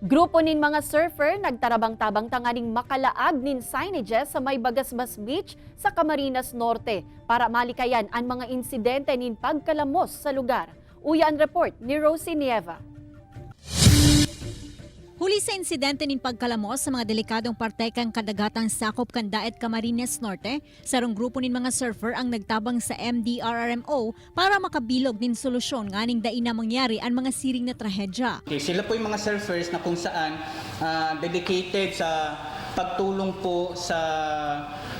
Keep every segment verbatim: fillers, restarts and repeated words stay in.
Grupo nin mga surfer nagtarabang-tabang tanganing makalaag nin signages sa may Bagasbas Beach sa Camarines Norte para malikayan an mga insidente nin pagkalamos sa lugar. Uya an report ni Rosie Nieva. Huli sa insidente nin pagkalamos sa mga delikadong parte kan kadagatang sakop kan Daet Camarines Norte, sarong grupo nin mga surfer ang nagtabang sa M D R R M O para makabilog nin solusyon nganing dai na mangyari an mga siring na trahedya. Okay, sila po yung mga surfers na kung saan, ah, dedicated sa pagtulong po sa,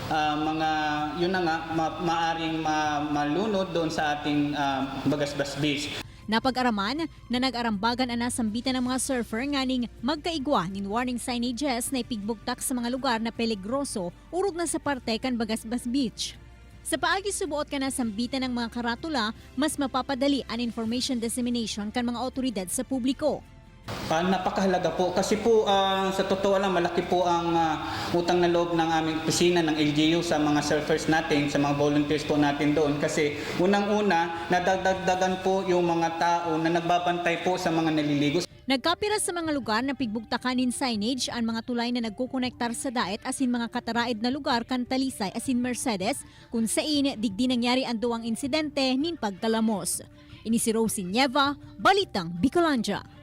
ah, mga, yun na nga, ma-, maaring ma-, malunod doon sa ating, ah, Bagasbas Beach. Napag-araman na nag-arambagan an nasambitan na mga surfer nganing magkaigwa nin warning signages na ipigbugtak sa mga lugar na peligroso orog na sa parte kan Bagasbas Beach. Sa paagi suboot kan nasambitan na mga karatula, mas mapapadali an information dissemination kan mga awtoridad sa publiko. Ah, napakahalaga po kasi po, ah, sa totoo lang, malaki po ang, ah, utang na loob ng aming opisina ng L G U sa mga surfers natin, sa mga volunteers po natin doon. Kasi unang-una, nadadagdagan po yung mga tao na nagbabantay po sa mga naliligo. Nagkapira sa mga lugar na pigbugtakan nin signage an mga tulay na nagkokonektar sa daet asin mga kataraed na lugar kan Talisay asin Mercedes, kun sain digdi nangyari an duwang insidente nin pagkalamos. Ini si Rosie Nieva, Balitang Bicolandia.